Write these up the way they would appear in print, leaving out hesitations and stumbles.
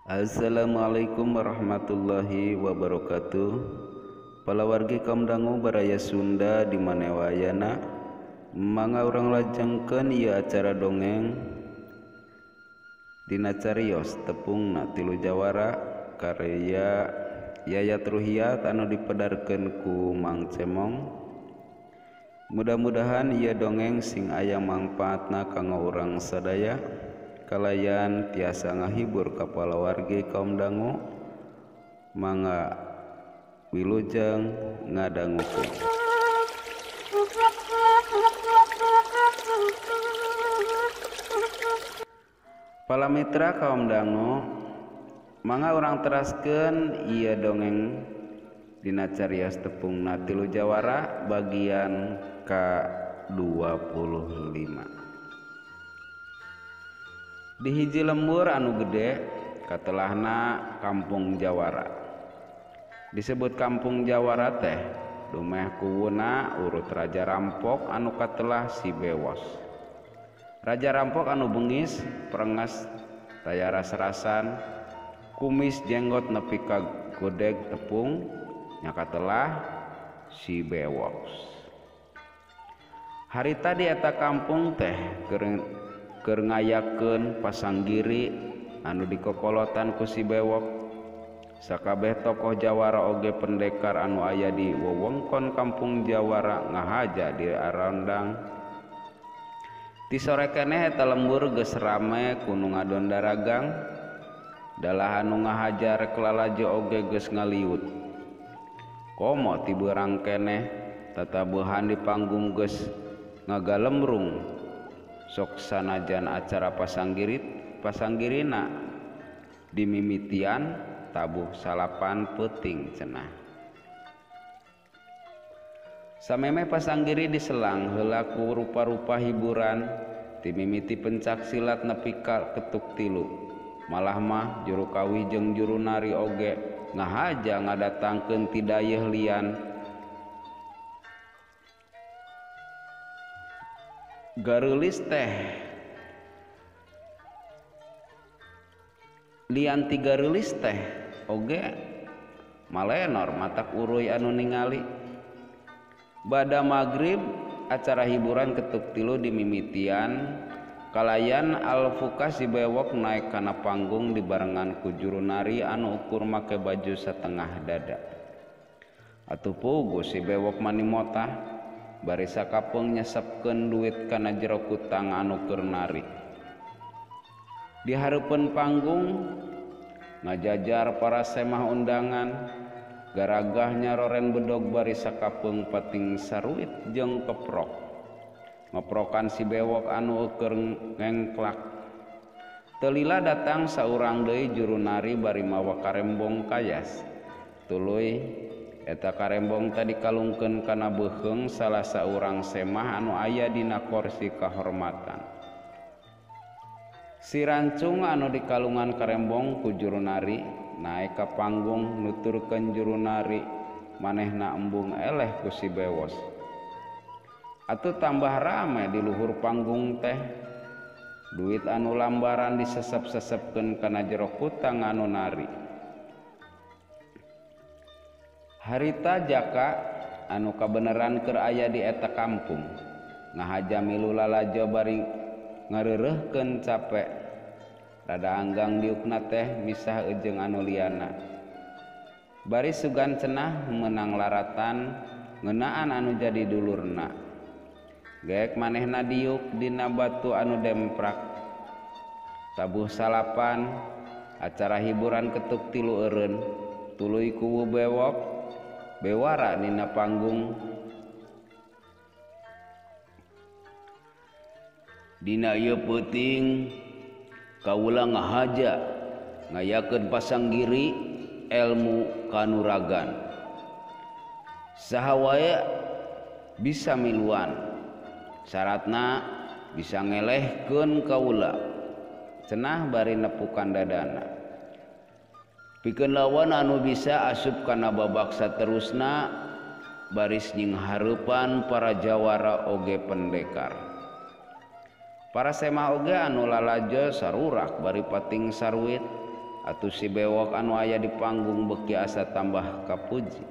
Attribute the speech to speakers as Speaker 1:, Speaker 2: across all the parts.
Speaker 1: Assalamualaikum warahmatullahi wabarakatuh. Palawargi kaum dangu baraya Sunda di mana wayana, mangga urang lajengkeun ieu acara dongeng dina carios tepungna tilu jawara karya Yayat Ruhiyat anu dipedarkeun ku Mang Cemong. Mudah-mudahan ieu dongeng sing aya mangpaatna kanggo urang sadaya, kalayan tiasa ngahibur ka palawargi kaum dangu. Mangga wilujeng ngadangukeun. Palamitra kaum dangu, mangga urang teraskeun ieu dongeng dina carios tepungna tilu jawara bagian ka-25. Di hiji lembur anu gede katelahna Kampung Jawara. Disebut Kampung Jawara teh dumeh kuwuna urut raja rampok anu katelah si Bewos. Raja rampok anu bengis, perenges, taya ras-rasan, kumis jenggot nepi ka godeg tepung nya katelah si Bewos. Harita di eta kampung teh keur ngayakeun pasanggiri anu dikokolotan ku si Bewok. Sakabeh tokoh jawara oge pendekar anu aya di wewengkon Kampung Jawara ngahaja di arondang. Ti sore keneh eta lembur geus rame ku nu ngadon daragang, dalah anu ngahaja rek lalajo oge geus ngaliut. Komo ti beurang keneh tatabuhan di panggung geus ngagalemrung. Sok sanajan acara pasanggirina dimimitian tabuh salapan peuting cenah. Samemeh pasanggiri diselang heula ku rupa-rupa hiburan, timimiti pencak silat nepi ka ketuk tilu. Malah mah juru kawih jeung juru nari oge ngahaja ngadatangkeun ti dayeuh lian. Gareulis teh lian ti gareulis teh oge malenor matak uruy anu ningali. Bada magrib acara hiburan ketuk tilu dimimitian kalayan Alfuka si Bewok naik kana panggung dibarengan ku juru nari anu ukur make baju setengah dada. Atuh puguh si Bewok mani motah bari sakapeung nyesepkeun duit kana jero kutang anu keur nari. Di hareupeun panggung ngajajar para semah undangan, garagah nyaroren bedog bari sakapeung pating saruit jeung keprok. Ngeprokan si Bewok anu keur ngengklak. Telila datang saurang deui juru nari bari mawa karembong kayas. Tuluy eta karembong tadi kalungkeun kana beuheung salah saurang semah anu aya dina kursi kahormatan. Si rancung anu dikalungan karembong ku juru nari naik ka panggung nuturkeun juru nari manehna embung eleh ku si Bewos. Atuh tambah rame di luhur panggung teh. Duit anu lambaran disesep-sesepkeun kana jero kutang anu nari. Harita Jaka anu kabeneran keur aya di eta kampung ngahaja milu lalajo bari ngareureuhkeun capek. Rada anggang diukna teh misah jeung anu liana. Bari sugan cenah meunang laratan ngeunaan anu jadi dulurna. Geek manehna diuk dina batu anu demprak. Tabuh salapan acara hiburan ketuk tilu eureun tuluy kuwu Bewok bewara dina panggung. Dina ieu peuting kaula ngahaja ngayakeun pasanggiri elmu kanuragan. Saha wae bisa miluan, syaratna bisa ngelehkeun kaula cenah bari nepukan dadana. Pikeun lawan anu bisa asup kana babak saterusna baris nying hareupan para jawara oge pendekar. Para semah oge anu lalajo sarurak bari pating saruit. Atuh si bewok anu aya di panggung beuki asa tambah kapuji.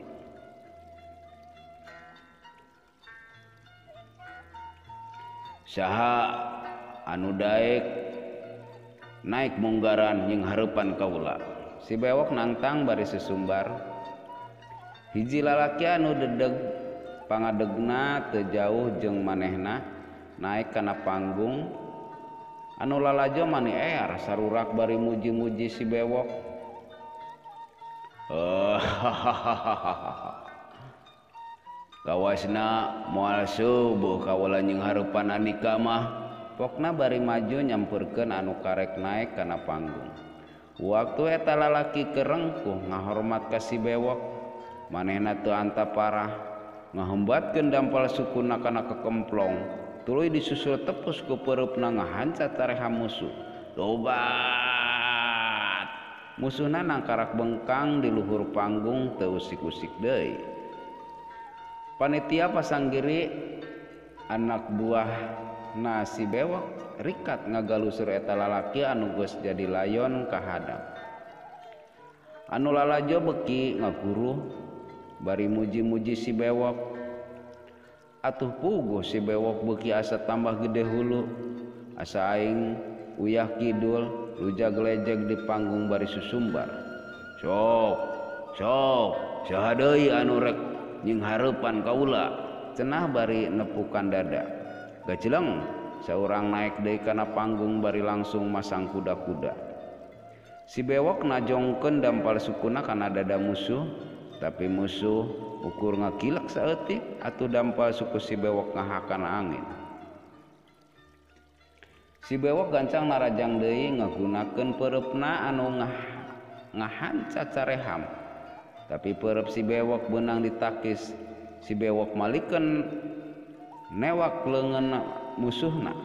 Speaker 1: Saha anu daek naik munggaran jeung hareupan kaula. Si bewok nangtang bari sesumbar. Hiji lalaki anu dedeg pangadegna teu jauh jeung manehna naik kana panggung. Anu lalajo mani ear sarurak bari muji-muji si bewok. Kawasna moal subuh kawula jeung hareupan Andika mah. Pokna bari maju nyamperkeun anu karek naik kana panggung. Waktu eta lalaki kerengkuh ngahormat ka si bewok, manehna teu anta parah ngahembatkeun dampal sukuna kana kekemplong. Tuluy disusul tepus ku pereupna ngahanca tareha musuh. Tobat. Musuhna nangkarak bengkang di luhur panggung teu usik-usik deui. Panitia pasanggiri anak buah nasi bewok rikat ngagalusur eta lalaki anu geus jadi layon kahadap. Anu lalajo beki ngaguruh bari muji-muji si bewok. Atuh puguh si bewok beuki asa tambah gede hulu. Asa aing uyah kidul lujag lejeg di panggung bari susumbar. Sok, sok, saha deui anu rek jeung hareupan kaula. Cenah bari nepukan dada. Gajeleng saurang naik deui kana panggung bari langsung masang kuda-kuda. Si bewok najongkeun dampal sukuna kana dada musuh, tapi musuh ukur ngakilak saeutik atuh dampal suku si bewok ngahakan angin. Si bewok gancang narajang deui ngagunakeun peureupna anu ngahanca careham. Tapi peureub si bewok beunang ditakis. Si bewok malikeun newak leungeun musuhna.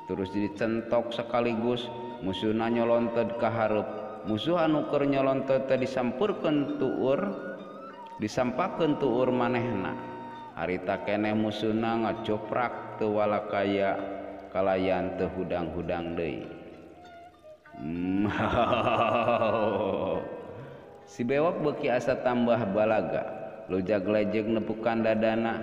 Speaker 1: Terus dicentok sekaligus musuhna nyolonted ka hareup. Musuh anu keur nyolonted teh disampurkeun tuur, disampakeun tuur manehna. Harita keneh musuhna ngacoprak teu walakaya kalayan teu hudang-hudang deui. Si bewok beuki asa tambah balaga, lujag lejeg nepukan dadana.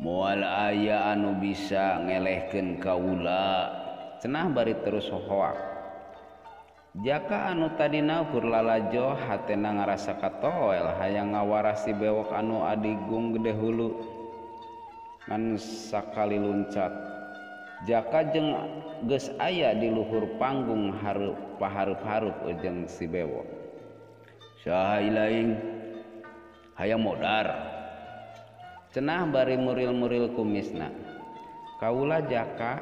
Speaker 1: Moal aya anu bisa ngelehkeun kaula. Cenah bari terus hoak. Jaka anu tadina ukur lalajo hatena ngarasa katoel hayang ngawaras si bewok anu adigung gede hulu ngan sakali luncat. Jaka jeung geus aya di luhur panggung hareup pahareup-hareup jeung si bewok. Saha ilaing hayang modar. Cenah bari muril-muril kumisna. Kaula Jaka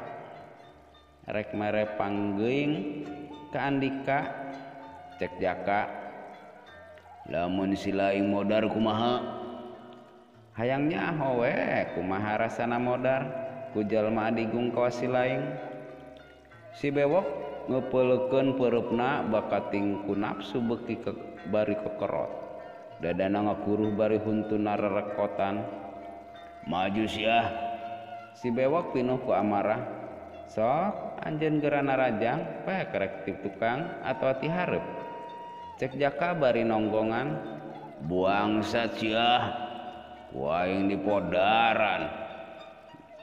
Speaker 1: rek mere panggeuing ka Andika. Cek Jaka, lamun si laing modar kumaha? Hayangnya we kumaha rasana modar ku jalma adigung kawas si laing. Si bewok ngepeleukeun peureupna bakating ku nafsu beuki bari kekerot. Dadana ngakuruh bari huntuna rerekotan. Maju siah. Si bewok pinuh ku amarah. Sok anjeun geura narajang poe kerek ti tukang atawa ti hareup. Cek Jaka bari nonggongan. Buangsat siah, ku aing dipodaran.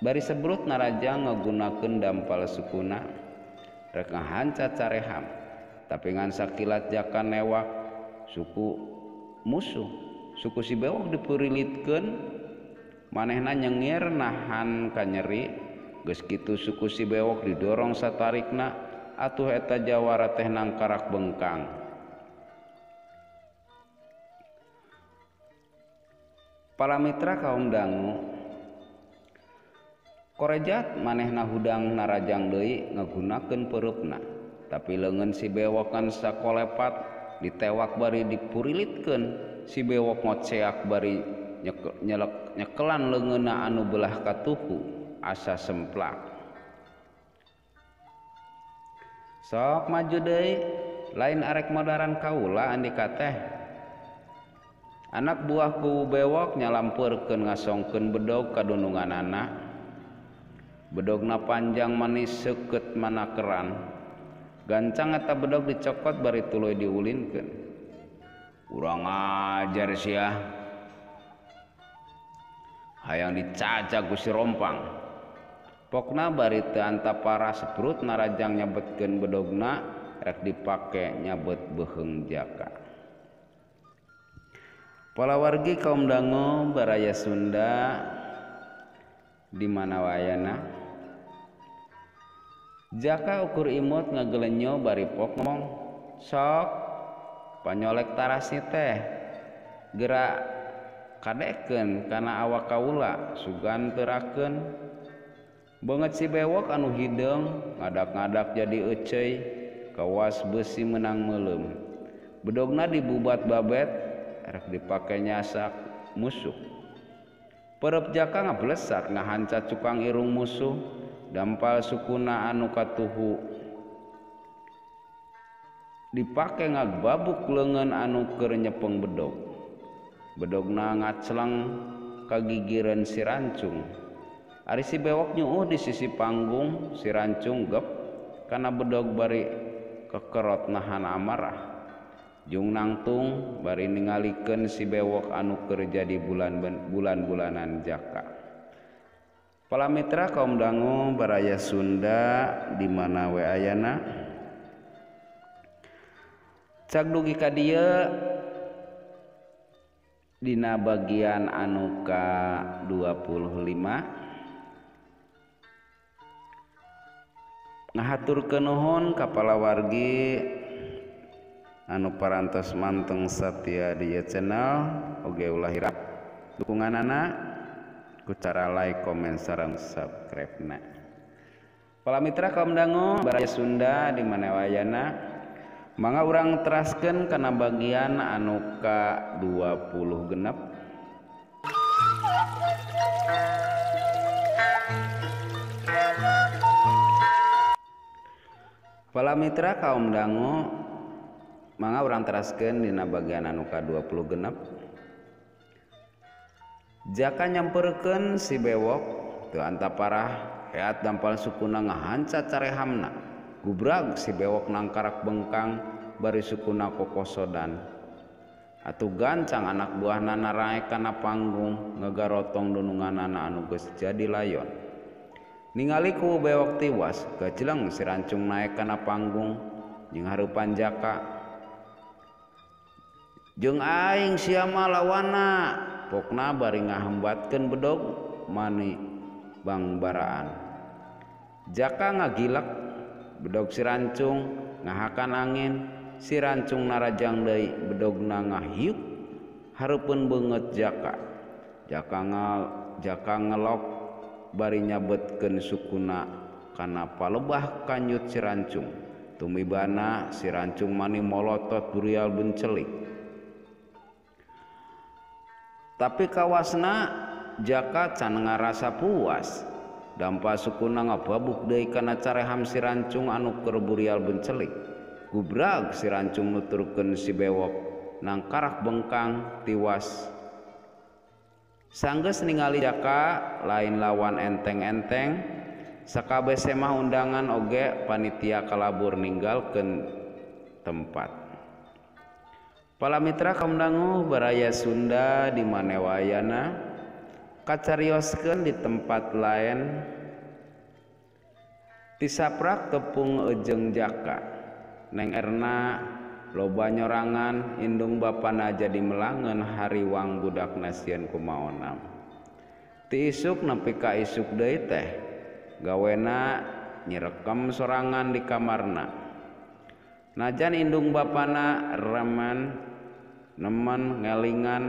Speaker 1: Bari sebrut narajang ngagunakeun dampal sukuna rek ngahanca careham. Tapi ngan sakilat Jaka newak suku musuh. Suku si bewok dipurilitkeun. Manehna nyengir nahan kanyeri. Geus kitu suku si bewok didorong satarikna atuh eta jawara teh nangkarak bengkang. Palamitra kaum dangu korejat manehna hudang narajang deui ngagunakeun peureupna. Tapi leungeun si bewok kan sakolepat ditewak bari dipurilitkeun. Si bewok ngoceak bari nyekelan leungeunna anu belah katuhu asa semplak. Sok maju deui, lain arek modaran kaula Andika teh. Anak buah ku bewok nyalampeurkeun ngasongkeun bedog ka dununganana. Bedogna panjang manis seukeut manakeran. Gancang eta bedog dicokot bari tuluy diulinkeun. Urang ajar sia. Hayang dicacak ku si Rompang. Pokna bari teu antapara seprut narajang nyabetkeun bedogna rek dipake nyabet beuheung Jaka. Palawargi kaum dango baraya Sunda di mana wayana. Jaka ukur imut ngagelenyo bari pok ngomong, sok panyolek tarasi teh gerak kadekeun kana awak kaula sugan terakeun. Beungeut si bewok anu hideung ngadak-ngadak jadi euceuy kawas beusi menang meuleum. Bedogna dibubat babet rek dipake nyasak musuh. Perep Jaka ngablesak ngahanca cukang irung musuh dampal sukuna anu katuhu dipake ngagbabuk leungeun anu keur nyepeng bedog. Bedogna ngacleng kagigireun si Rancung. Ari si bewok nyuuh di sisi panggung, si Rancung gep kana bedog bari kekerot nahan amarah. Jung nangtung bari ningalikeun si bewok anu keur jadi bulan-bulanan Jaka. Palamitra kaum dangu baraya Sunda di mana we ayana. Cag dugi ka dieu dina bagian anu ka 25 ngahaturkeun nuhun ka palawargi anu parantos manteng satia di channel oge ulah hirap dukunganana ku cara like, komen, sareng subscribe-na. Palamitra kaum dangu baraya Sunda di mana wayana, mangga urang teraskeun kana bagian anu ka 26. Palamitra kaum dangu mangga urang teraskeun dina bagian anu ka 26. Jaka nyamperkeun si bewok teu antaparah heat dampal sukuna ngahanca carehamna. Gubrag si bewok nangkarak bengkang bari sukuna kokosodan. Atuh gancang anak buahna naraek kana panggung ngagarotong dununganana anu geus jadi layon. Ningali ku bewok tiwas gajleng si Rancung naek kana panggung jeung hareupan Jaka. Jeung aing sia mah lawanna, pokna bari ngahembatkeun bedog mani bangbaraan. Jaka ngagilek bedog si Rancung ngahakan angin, si Rancung narajang deui bedogna ngahiup hareupeun beungeut Jaka. Jaka ngelok bari nyabetkeun sukuna kana palebah kanyut si Rancung. Tumibana si Rancung mani molotot burial bencelik. Tapi kawasna Jaka can ngarasa puas. Dampa sukuna ngababuk deui kana careham si Rancung anu keur burial bencelik. Gubrag si Rancung nuturkeun si bewok nangkarak bengkang tiwas. Sanggeus ningali Jaka lain lawan enteng-enteng, sakabeh semah undangan oge panitia kalabur ninggalkeun tempat. Palamitra kaum dangu baraya Sunda di mana wayana kacarioskeun di tempat lain tisaprak tepung ejeng Jaka. Neng Erna loba nyorangan indung bapana jadi melangen hariwang budakna sieun kumaonam. Ti isuk nepi ka isuk deui teh gawena nyirekem sorangan di kamarna. Najan indung bapana remen nemen ngelingan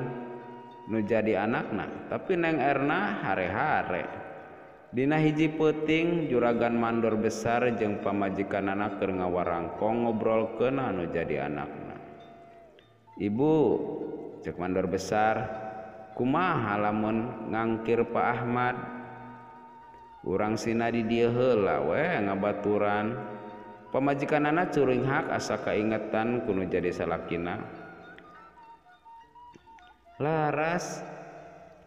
Speaker 1: nu jadi anakna, tapi Neng Erna hare-hare. Dina hiji peuting juragan mandor besar jeung pamajikanana keur ngawarangkong ngobrolkeun anu jadi anakna. Ibu, cek mandor besar, kumaha lamun ngangkir Pak Ahmad? Urang sina di dieu heula we ngabaturan. Pamajikanana curinghak asa kaingetan kuno jadi salakina. Laras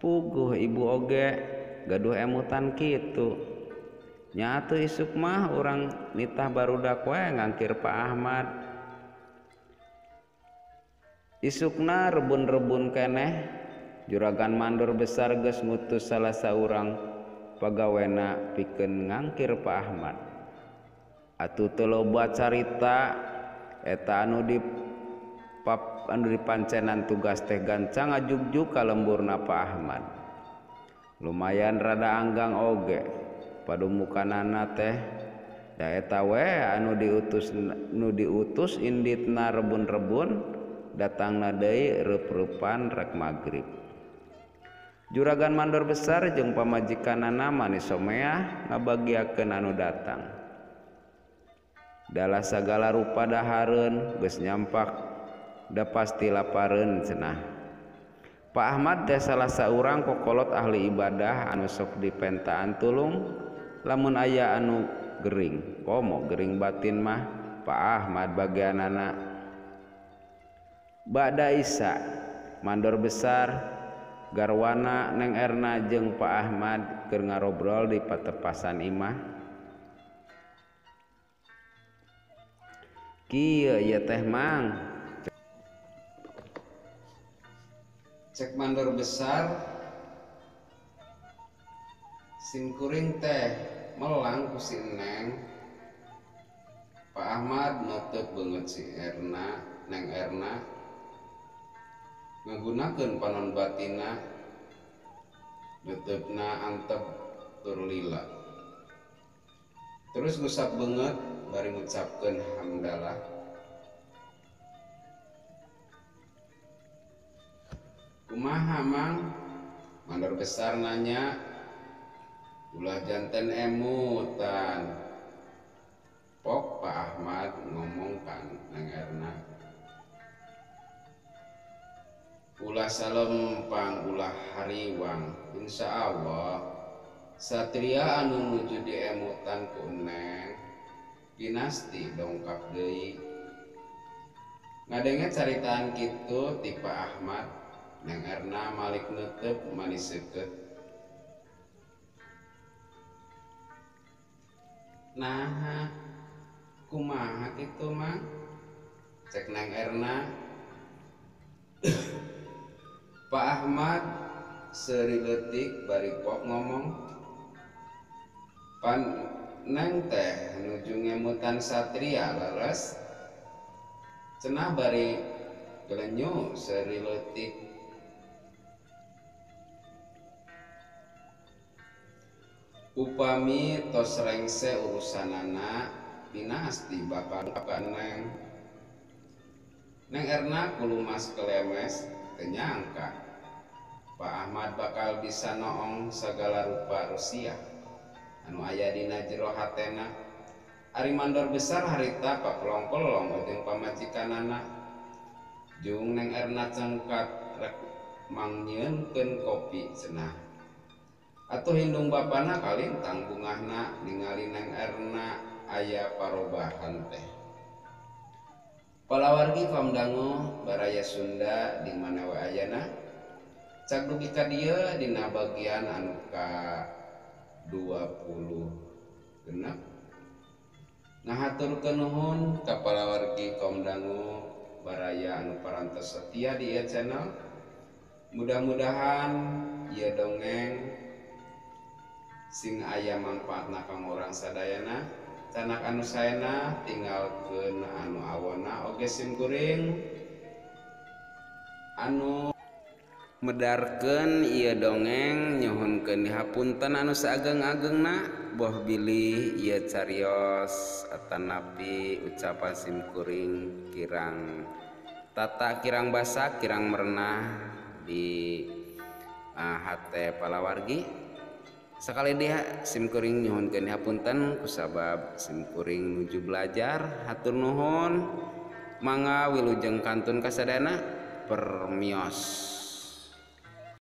Speaker 1: puguh ibu oge gaduh emutan kitu. Nya atuh isuk mah urang nitah barudak we ngangkir Pak Ahmad. Isukna rebun-rebun keneh juragan mandor besar geus ngutus salah saurang pagawena pikeun ngangkir Pak Ahmad. Atuh teu loba carita eta anu di pap anu dipancenan tugas teh gancang ngajugjug ka lemburna Pak Ahmad. Lumayan rada anggang oge padumukanana teh da eta we anu diutus inditna rebun-rebun datangna deui reup-reupan rek magrib. Juragan mandor besar jeung pamajikanana manis someah ngabagiakeun anu datang. Dalah sagala rupa dahareun geus nyampak da pasti lapareun cenah. Pak Ahmad teh salah saurang kokolot ahli ibadah anu sok dipentaan tulung lamun aya anu gering. Komo gering batin mah Pak Ahmad bagianana. Ba'da Isa mandor besar garwana Neng Erna jeung Pak Ahmad keur ngarobrol di patepasan imah. Kieu ieu teh mang. Cek mandor besar simkuring teh melang ku si Neng. Pak Ahmad nutup beungeut si Erna, Neng Erna ngagunakeun panon batina nuteupna antep tur lila. Terus ngusap beungeut bari ngucapkeun hamdalah. Kumaha mang? Mandor besar nanya. Ulah janten emutan. Pok Pak Ahmad ngomong kan Neng Erna. Ulah salempang ulah hariwang. Insya Allah satria anu nuju diemutan ku Neng dinasti dongkap deui. Ngadenge caritaan kitu ti Pak Ahmad, Neng Erna malik netep manis seukeut. Naha kumaha kitu mang? Cek Neng Erna. Pak Ahmad seuri leutik bari pok ngomong. Pan Neng teh nuju ngemutan satria leres. Cenah bari gelenyu seuri leutik. Upami tos rengse urusanana dinasti bapak Neng. Neng Erna kulumas kelemes teu nyangka Pak Ahmad bakal bisa noong sagala rupa Rusia anu aya dina jero hatena. Ari mandor besar harita papelong-pelong jeung pamajikanana. Jung Neng Erna cengkat rek mangnyieunkeun kopi cenah. Atuh hindung bapana kalintang bungahna ningali Neng Erna aya parobahan teh. Palawargi pamdangu baraya Sunda di mana we ayana. Cak dugi ka dieu dina bagian anu ka 26. Ngahaturkeun nuhun ka palawargi kaum dangu baraya anu parantos setia di ieu channel. Mudah-mudahan ieu dongeng sing aya mangpaatna kanggo urang sadayana. Canak anu saena tinggalkeun anu awona oge simkuring anu medarkeun ieu dongeng nyuhunkeun dihapunten anu saageng-agengna boh bilih ieu carios atanapi ucapan simkuring kirang tata kirang basa kirang merenah di hate palawargi. Sakali dia simkuring nyuhunkeun hapunten kusabab simkuring nuju belajar. Hatur nuhun, mangga wilujeng kantun kasadana permios.